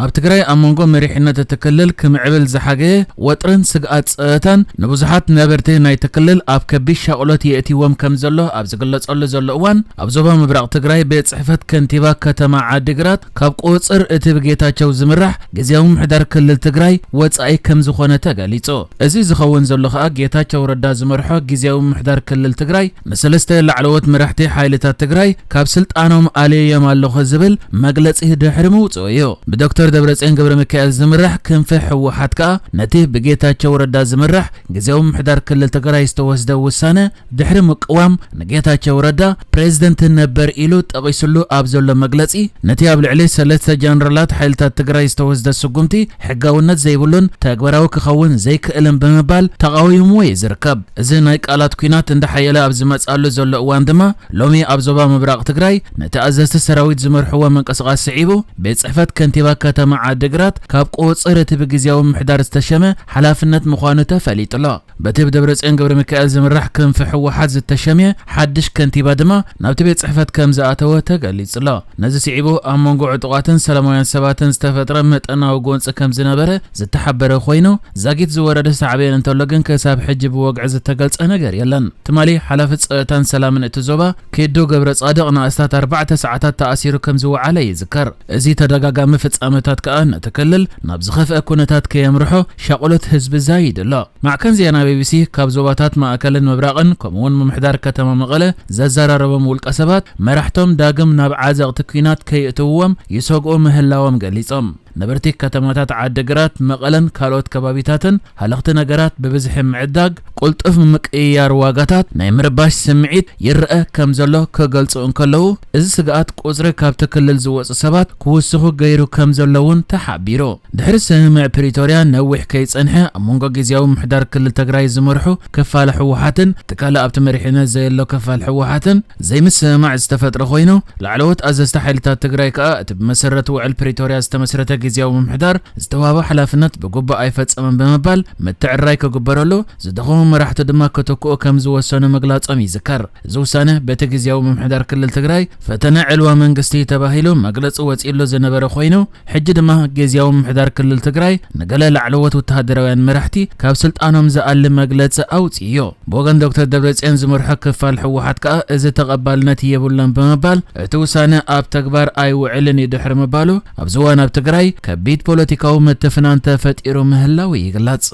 ኣብ ትግራይ ኣብ መንጎ መሪሕነት እቲ ክልል ክምዕብል ዝሓገየ ወጥርን ስግኣት ጸጥታን ንብዙሓት ነበርቲ ናይቲ ክልል ኣብ ከቢድ ሻቕሎት የእትይዎም ከም ዘሎ ኣብ ዝግለጸሉ ዘሎ እዋን፣ ኣብ ዞባ ምብራቕ ትግራይ ቤት ጽሕፈት ከንቲባ ከተማ ዓዲግራት ካብ ቁጽር እቲ ብጌታቸው ዝምራሕ ግዝያዊ ምሕዳር ክልል ትግራይ ወጻኢ ከም ዝኾነ ተገሊጹ። እዚ ዝኸውን ዘሎ ከኣ ጌታቸው ረዳ ዝመርሖ ግዝያዊ ምሕዳር ክልል ትግራይ ንሰለስተ ላዕለዎት መራሕቲ ሓይልታት ትግራይ ካብ ስልጣኖም ኣልየዮም ኣለኹ ዝብል መግለጺ ድሕሪ ምውጽኡ እዩ። ብዶክተር ደብረጽዮን ገብረ ሚካኤል ዝምራሕ ክንፊ ህወሓት ከኣ ነቲ ብጌታቸው ረዳ ዝምራሕ ግዝያዊ ምሕዳር ክልል ትግራይ ዝተወስደ ውሳነ ድሕሪ ምቅዋም ንጌታቸው ረዳ ፕሬዝደንት ነበር ኢሉ ጠቒስሉ ኣብ ዘሎ መግለጺ፣ ነቲ ኣብ ልዕሊ ሰለስተ ጀነራላት ሓይልታት ትግራይ ዝተወስደ ስጉምቲ ሕጋውነት ዘይብሉን ተግባራዊ ክኸውን ዘይክእልን ብምባል ተቓዊምዎ እዩ ዝርከብ። እዚ ናይ ቃላት ኲናት እንዳሓየለ ኣብ ዝመጽኣሉ ዘሎ እዋን ድማ፣ ሎሚ ኣብ ዞባ ምብራቕ ትግራይ ነቲ ኣዘዝቲ ሰራዊት ዝመርሕዎ ምንቅስቓስ ስዒቡ፣ ቤት ጽሕፈት ከንቲባ ከተማ ዓዲግራት ካብ ቁጽር እቲ ብግዝያዊ ምሕዳር ዝተሸመ ሓላፍነት ምዃኑ ተፈሊጡ ኣሎ። በቲ ብደብረጽዮን ገብረ ሚካኤል ዝምራሕ ክንፊ ህወሓት ዝተሸምየ ሓድሽ ከንቲባ ድማ ናብቲ ቤት ጽሕፈት ከም ዝኣተወ ተገሊጹ ኣሎ። ነዚ ስዒቡ ኣብ መንጎ ዕጡቓትን ሰላማውያን ሰባትን ዝተፈጥረ መጠናዊ ጎንጺ ከም ዝነበረ ዝተሓበረ ኮይኑ፣ ዛጊት ዝወረደ ሳዕቤን እንተሎ ግን ክሳብ ሕጂ ብወግዒ ዝተገልጸ ነገር የለን። ትማሊ ሓላፊ ጸጥታን ሰላምን እቲ ዞባ ኬዶ ገብረ ጻድቕ ንኣስታት ኣርባዕተ ሰዓታት ተኣሲሩ ከም ዝወዓለ ይዝከር። እዚ ተደጋጋሚ ፍጻመታት ከኣ ነቲ ክልል ናብ ዝኸፍአ ኩነታት ከየምርሖ ሻቕሎት ህዝቢ ዛይዱ ኣሎ። ማዕከን ዜና ቢቢሲ ካብ ዞባታት ማእከልን ምብራቕን ከምኡውን ምምሕዳር ከተማ መቐለ ዘዘራረቦም ውልቀ ሰባት፣ መራሕቶም ዳግም ናብ ዓዘቕቲ ኲናት ከየእትውዎም ይሰግኡ ምህላዎም ገሊጾም። ነበርቲ ከተማታት ዓዲግራት፣ መቐለን ካልኦት ከባቢታትን ሃለኽቲ ነገራት ብብዝሒ ምዕዳግ፣ ቅልጡፍ ምቅይያር ዋጋታት ናይ ምርባሽ ስምዒት ይረአ ከም ዘሎ ክገልጹ እንከለዉ፣ እዚ ስግኣት ቁጽሪ ካብቲ ክልል ዝወጹ ሰባት ክውስኹ ገይሩ ከም ዘሎ እውን ተሓቢሩ። ድሕሪ ስምምዕ ፕሪቶርያ ነዊሕ ከይጸንሐ ኣብ መንጎ ግዝያዊ ምሕዳር ክልል ትግራይ ዝመርሑ ክፋል ህወሓትን ትካል ኣብቲ መሪሕነት ዘየሎ ክፋል ህወሓትን ዘይምስምማዕ ዝተፈጥረ ኮይኑ፣ ላዕለዎት ኣዘዝቲ ሓይልታት ትግራይ ከኣ እቲ ብመሰረት ውዕል ፕሪቶርያ ዝተመስረተ ግዝያዊ ምምሕዳር ዝተዋህቦ ሓላፍነት ብግቡእ ኣይፈጸመን ብምባል ምትዕርራይ ክግበረሉ፣ ዝደኸሙ መራሕቱ ድማ ክትክኡ ከም ዝወሰኑ ምግላጾም ይዝከር። እዚ ውሳነ በቲ ግዝያዊ ምምሕዳር ክልል ትግራይ ፈተነ ዕልዋ መንግስቲ ተባሂሉ መግለጺ ወጺእሉ ዝነበረ ኮይኑ፣ ሕጂ ድማ ግዝያዊ ምምሕዳር ክልል ትግራይ ንገለ ላዕለዎት ወተሃደራውያን መራሕቲ ካብ ስልጣኖም ዝኣሊ መግለጺ ኣውጺኡ። ብወገን ዶክተር ደብረጽዮን ዝመርሖ ክፋል ህወሓት ከኣ እዚ ተቐባልነት የብሉን ብምባል እቲ ውሳነ ኣብ ተግባር ኣይውዕልን እዩ ድሕሪ ምባሉ ኣብዚ እዋን ኣብ ትግራይ ከቢድ ፖለቲካዊ ምትፍናን ተፈጢሩ ምህላው ይግለጽ።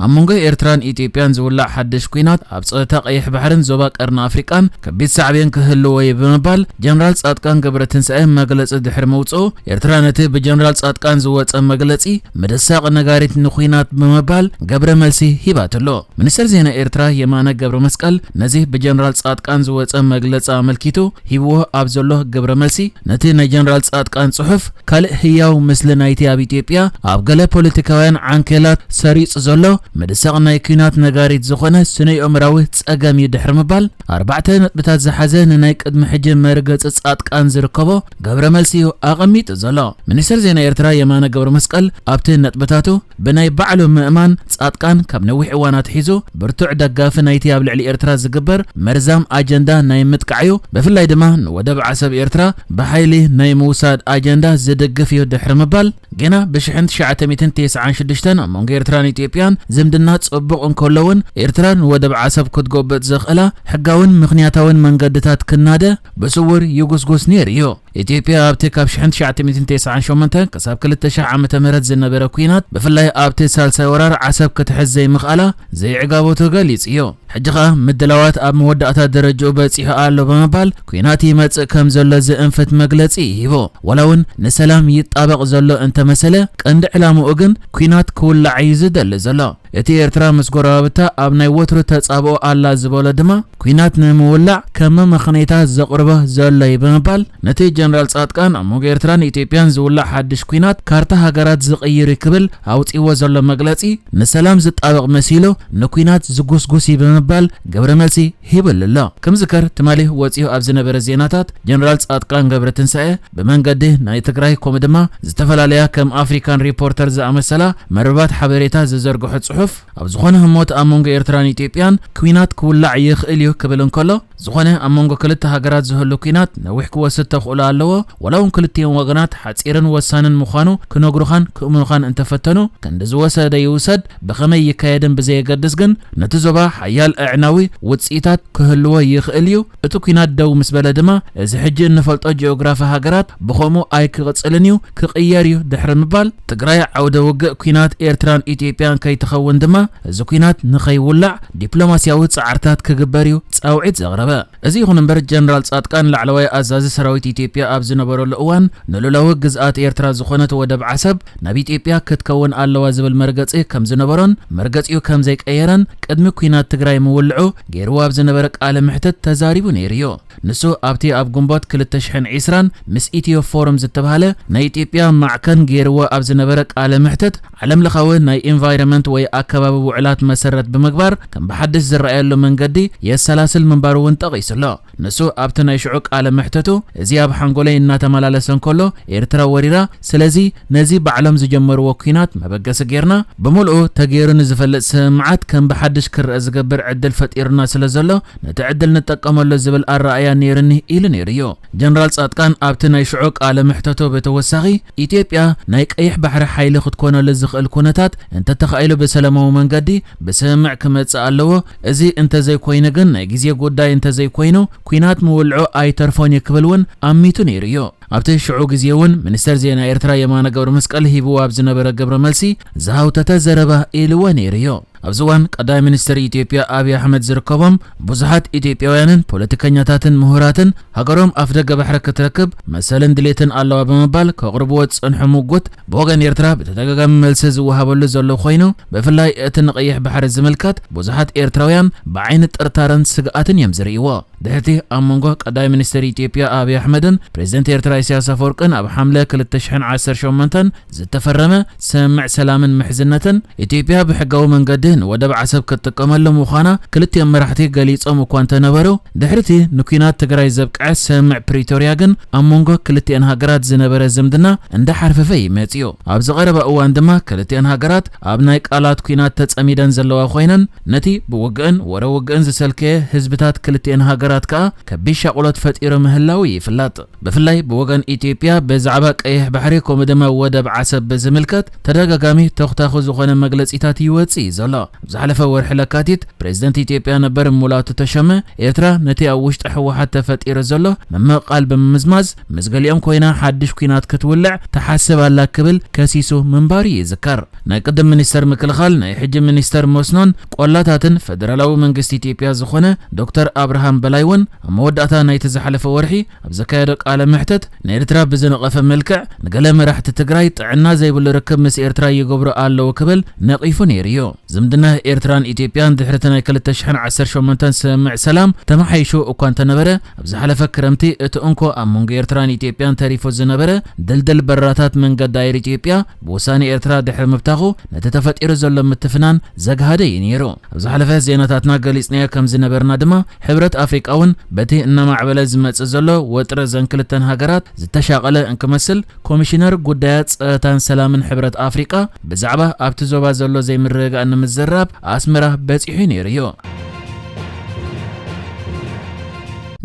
ኣብ መንጎ ኤርትራን ኢትዮጵያን ዝውላዕ ሓድሽ ኲናት ኣብ ጸጥታ ቀይሕ ባሕርን ዞባ ቀርኒ ኣፍሪቃን ከቢድ ሳዕቤን ክህልዎ እዩ ብምባል ጀነራል ጻድቃን ገብረትንሳኤ መግለጺ ድሕሪ ምውጽኡ፣ ኤርትራ ነቲ ብጀነራል ጻድቃን ዝወጸ መግለጺ ምድሳቕ ነጋሪት ንኲናት ብምባል ገብረ መልሲ ሂባትሎ። ሚኒስተር ዜና ኤርትራ የማነ ገብረ መስቀል ነዚ ብጀነራል ጻድቃን ዝወጸ መግለጺ ኣመልኪቱ ሂብዎ ኣብ ዘሎ ግብረ መልሲ፣ ነቲ ናይ ጀነራል ጻድቃን ጽሑፍ ካልእ ህያው ምስሊ ናይቲ ኣብ ኢትዮጵያ ኣብ ገለ ፖለቲካውያን ዓንኬላት ሰሪጹ ዘሎ ምድሳቕ ናይ ኲናት ነጋሪት ዝኾነ ስነ-ኣእምራዊ ጸገም እዩ ድሕሪ ምባል፣ ኣርባዕተ ነጥብታት ዝሓዘ ንናይ ቅድሚ ሕጂ መርገጺ ጻድቃን ዝርከቦ ገብረ መልሲ እዩ ኣቐሚጡ ዘሎ። ሚኒስተር ዜና ኤርትራ የማነ ገብረ መስቀል ኣብቲ ነጥብታቱ፣ ብናይ ባዕሉ ምእማን ጻድቃን ካብ ነዊሕ እዋን ኣትሒዙ ብርቱዕ ደጋፊ ናይቲ ኣብ ልዕሊ ኤርትራ ዝግበር መርዛም ኣጀንዳ ናይ ምጥቃዕ እዩ። ብፍላይ ድማ ንወደብ ዓሰብ ኤርትራ ብሓይሊ ናይ ምውሳድ ኣጀንዳ ዝድግፍ እዩ ድሕሪ ምባል፣ ገና ብ ሽሕን ትሽዓተ ሚእትን ተስዓን ሽዱሽተን ኣብ መንጎ ኤርትራን ኢትዮጵያን ዝምድና ጽቡቕ እንከሎ እውን፣ ኤርትራ ንወደብ ዓሰብ ክትጎብጥ ዘኽእላ ሕጋውን ምኽንያታውን መንገድታት ክናደ ብስውር ይጉስጉስ ነይሩ እዩ። ኢትዮጵያ ኣብቲ ካብ ሽሕን ትሽዓተ ሚእትን ተስዓን ሸሞንተን ክሳብ ክልተ ሽሕ ዓመተ ምህረት ዝነበረ ኲናት፣ ብፍላይ ኣብቲ ሳልሳይ ወራር ዓሰብ ክትሕዝ ዘይምኽኣላ ዘይዕጋበቱ ገሊጹ እዩ። ሕጂ ኸኣ ምድላዋት ኣብ መወዳእታ ደረጃኡ በጺሑ ኣሎ ብምባል፣ ኲናት ይመጽእ ከም ዘሎ ዝእንፍት መግለጺ ሂቡ። ዋላ እውን ንሰላም ይጣበቕ ዘሎ እንተመሰለ፣ ቀንዲ ዕላምኡ ግን ኲናት ክውላዕ እዩ ዝደሊ ዘሎ። እቲ ኤርትራ ምስ ጎረባብታ ኣብ ናይ ወትሩ ተጻብኦ ኣላ ዝበሎ ድማ፣ ኲናት ንምውላዕ ከም መመኽነይታ ዘቕርቦ ዘሎ እዩ ብምባል፣ ነቲ ጀነራል ጻድቃን ኣብ መንጎ ኤርትራን ኢትዮጵያን ዝውላዕ ሓድሽ ኲናት ካርታ ሃገራት ዝቕይር እዩ ክብል ኣውጺዎ ዘሎ መግለጺ ንሰላም ዝጣበቕ መሲሉ ንኲናት ዝጉስጉስ እዩ ብምባል ግብረ መልሲ ሂብሉ ኣሎ። ክምዝከር ትማሊ ወጺኡ ኣብ ዝነበረ ዜናታት ጀነራል ጻድቃን ገብረትንሳኤ ብመንገዲ ናይ ትግራይ ከምኡ ድማ ዝተፈላለያ ከም ኣፍሪካን ሪፖርተር ዝኣመሰላ መርበባት ሓበሬታ ዝዘርግሑ ጽሑፍ ኣብ ዝኾነ ህሞት ኣብ መንጎ ኤርትራን ኢትዮጵያን ኲናት ክውላዕ ይኽእል እዩ ክብል እንከሎ ዝኾነ ኣብ መንጎ ክልተ ሃገራት ዝህሉ ኲናት ነዊሕ ክወስድ ተኽእሎ ኣለዎ። ወላ እውን ክልቲኦም ወገናት ሓጺርን ወሳንን ምዃኑ ክነግሩኻን ክእምኑኻን እንተፈተኑ ክንዲ ዝወሰደ ይውሰድ ብኸመይ ይካየድን ብዘየገድስ ግን ነቲ ዞባ ሓያል ኣዕናዊ ውጽኢታት ክህልዎ ይኽእል እዩ። እቲ ኲናት ደው ምስ በለ ድማ እዚ ሕጂ እንፈልጦ ጂኦግራፊ ሃገራት ብኸምኡ ኣይክቕጽልን እዩ፣ ክቕየር እዩ ድሕሪ ምባል ትግራይ ዓውደ ውግእ ኲናት ኤርትራን ኢትዮጵያን ከይትኸውን ድማ እዚ ኲናት ንኸይውላዕ ዲፕሎማስያዊ ጻዕርታት ክግበር እዩ ጻውዒት ዘቕረበ። እዚ ይኹን እምበር ጀነራል ጻድቃን ላዕለዋይ ኣዛዚ ሰራዊት ኢትዮጵያ ኣብ ዝነበረሉ እዋን ንሉላዊ ግዝኣት ኤርትራ ዝኾነት ወደብ ዓሰብ ናብ ኢትዮጵያ ክትከውን ኣለዋ ዝብል መርገጺ ከም ዝነበሮን መርገጺኡ ከም ዘይቀየረን ቅድሚ ኲናት ትግራይ ምውልዑ ገይርዎ ኣብ ዝነበረ ቃለ ምሕተት ተዛሪቡ ነይሩ እዩ። ንሱ ኣብቲ ኣብ ግንቦት ክልተ ሽሕን ዕስራን ምስ ኢትዮ ፎረም ዝተባህለ ናይ ኢትዮጵያ ማዕከን ገይርዎ ኣብ ዝነበረ ቃለ ምሕተት ዓለም ለኻዊ ናይ ኢንቫይሮንመንት ወይ ኣከባቢ ውዕላት መሰረት ብምግባር ከም ብሓድሽ ዝረኣየሉ መንገዲ የሰላስል ምንባሩ እውን ጠቒሱ ኣሎ። ንሱ ኣብቲ ናይ ሽዑ ቃለ ምሕተቱ እዚ ኣብ ሓንጎለይ እናተመላለሰ እንከሎ ኤርትራ ወሪራ፣ ስለዚ ነዚ ባዕሎም ዝጀመርዎ ኲናት መበገሲ ጌርና ብምልኡ ተገይሩ ንዝፈልጥ ስምምዓት ከም ብሓድሽ ክረአ ዝገብር ዕድል ፈጢሩና ስለ ዘሎ ነቲ ዕድል ንጠቀመሉ ዝብል ኣረኣእያ ነይሩኒ ኢሉ ነይሩ እዩ። ጀነራል ጻድቃን ኣብቲ ናይ ሽዑ ቃለ ምሕተቱ ብተወሳኺ ኢትዮጵያ ናይ ቀይሕ ባሕሪ ሓይሊ ክትኮነሉ ዝኽእል ኩነታት እንተተኻኢሉ ብሰላማዊ መንገዲ ብስምምዕ ክመጽእ ኣለዎ። እዚ እንተዘይኮይኑ ግን ናይ ግዜ ጉዳይ እንተዘይኮይኑ ኲናት ምውልዑ ኣይተርፎን እዩ ክብል እውን ኣሚቱ ነይሩ እዩ። ኣብቲ ሽዑ ግዜ እውን ሚኒስተር ዜና ኤርትራ የማነ ገብረ መስቀል ሂብዎ ኣብ ዝነበረ ግብረ መልሲ ዝሃውተተ ዘረባ ኢልዎ ነይሩ እዩ። ኣብዚ እዋን ቀዳማይ ሚኒስትር ኢትዮጵያ ኣብይ ኣሕመድ ዝርከቦም ብዙሓት ኢትዮጵያውያንን ፖለቲከኛታትን ምሁራትን ሃገሮም ኣፍደገ ባሕሪ ክትረክብ መሰልን ድሌትን ኣለዋ ብምባል ከቕርብዎ ዝጸንሑ ምጉት ብወገን ኤርትራ ብተደጋጋሚ መልሲ ዝወሃበሉ ዘሎ ኮይኑ ብፍላይ እቲ ንቐይሕ ባሕሪ ዝምልከት ብዙሓት ኤርትራውያን ብዓይኒ ጥርጣረን ስግኣትን እዮም ዝርእይዎ። ድሕርቲ ኣብ መንጎ ቀዳማይ ሚኒስትር ኢትዮጵያ ኣብይ ኣሕመድን ፕሬዚደንት ኤርትራ ኢሳያስ ኣፈወርቅን ኣብ ሓምለ ክልተ ሽሕን ዓሰርተ ሸሞንተን ዝተፈረመ ስምምዕ ሰላምን ምሕዝነትን ኢትዮጵያ ብሕጋዊ መንገዲ ንወደብ ዓሰብ ክትጥቀመሉ ምዃና ክልቲኦም መራሕቲ ገሊጾም እኳ እንተነበሩ ድሕርቲ ንኲናት ትግራይ ዘብቅዐ ስምምዕ ፕሪቶርያ ግን ኣብ መንጎ ክልቲኣን ሃገራት ዝነበረ ዝምድና እንዳሓርፈፈ እዩ መጺኡ። ኣብዚ ቀረባ እዋን ድማ ክልቲኣን ሃገራት ኣብ ናይ ቃላት ኲናት ተጸሚደን ዘለዋ ኮይነን ነቲ ብውግእን ወረ ውግእን ዝሰልከየ ህዝብታት ክልቲኣን ሃገራት ከኣ ከቢድ ሻቕሎት ፈጢሩ ምህላው ይፍለጥ። ብፍላይ ብወገን ኢትዮጵያ ብዛዕባ ቀይሕ ባሕሪ ከምኡ ድማ ወደብ ዓሰብ ብዝምልከት ተደጋጋሚ ተኹታኹ ዝኾነ መግለጺታት ይወጽእ እዩ ዘሎ። ኣብ ዝሓለፈ ወርሒ ለካቲት ፕሬዚደንት ኢትዮጵያ ነበር ሙላቱ ተሾመ ኤርትራ ነቲ ኣብ ውሽጢ ህወሓት ተፈጢሩ ዘሎ ምምቕቓል ብምምዝማዝ ምስ ገሊኦም ኮይና ሓድሽ ኲናት ክትውልዕ ትሓስብ ኣላ ክብል ከሲሱ ምንባሩ ይዝከር። ናይ ቅድም ሚኒስተር ምክልኻል ናይ ሕጂ ሚኒስተር መስኖን ቆላታትን ፈደራላዊ መንግስቲ ኢትዮጵያ ዝኾነ ዶክተር ኣብርሃም በላይ እውን ኣብ መወዳእታ ናይቲ ዝሓለፈ ወርሒ ኣብ ዘካየዶ ቃለ ምሕተት ንኤርትራ ብዝነቐፈ መልክዕ ንገለ መራሕቲ ትግራይ ጥዕና ዘይብሉ ርክብ ምስ ኤርትራ ይገብሩ ኣለዉ ክብል ነቒፉ ነይሩ እዩ። ዝምድና ኤርትራን ኢትዮጵያን ድሕሪ እቲ ናይ ክልተ ሽሕን ዓሰርተ ሸሞንተን ስምምዕ ሰላም ተመሓይሹ እኳ እንተነበረ ኣብ ዝሓለፈ ክረምቲ እቲ እንኮ ኣብ መንጎ ኤርትራን ኢትዮጵያን ተሪፉ ዝነበረ ድልድል በራታት መንገዲ ኣየር ኢትዮጵያ ብውሳኔ ኤርትራ ድሕሪ ምብታኹ ነቲ ተፈጢሩ ዘሎ ምትፍናን ዘግሃደ እዩ ነይሩ። ኣብ ዝሓለፈ ዜናታትና ገሊጽናዮ ከም ዝነበርና ድማ ሕብረት ኣፍሪቃ እውን በቲ እናማዕበለ ዝመጽእ ዘሎ ወጥሪ ዘን ክልተን ሃገራት ዝተሻቐለ እንክመስል ኮሚሽነር ጉዳያት ጸጥታን ሰላምን ሕብረት ኣፍሪቃ ብዛዕባ ኣብቲ ዞባ ዘሎ ዘይምርግጋእ ንምዝራብ ኣስመራ በጺሑ ነይሩ እዩ።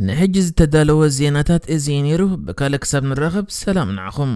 ንሕጂ ዝተዳለወ ዜናታት እዚ እዩ ነይሩ። ብካልእ ክሳብ ንራኸብ ሰላም ንዓኹም።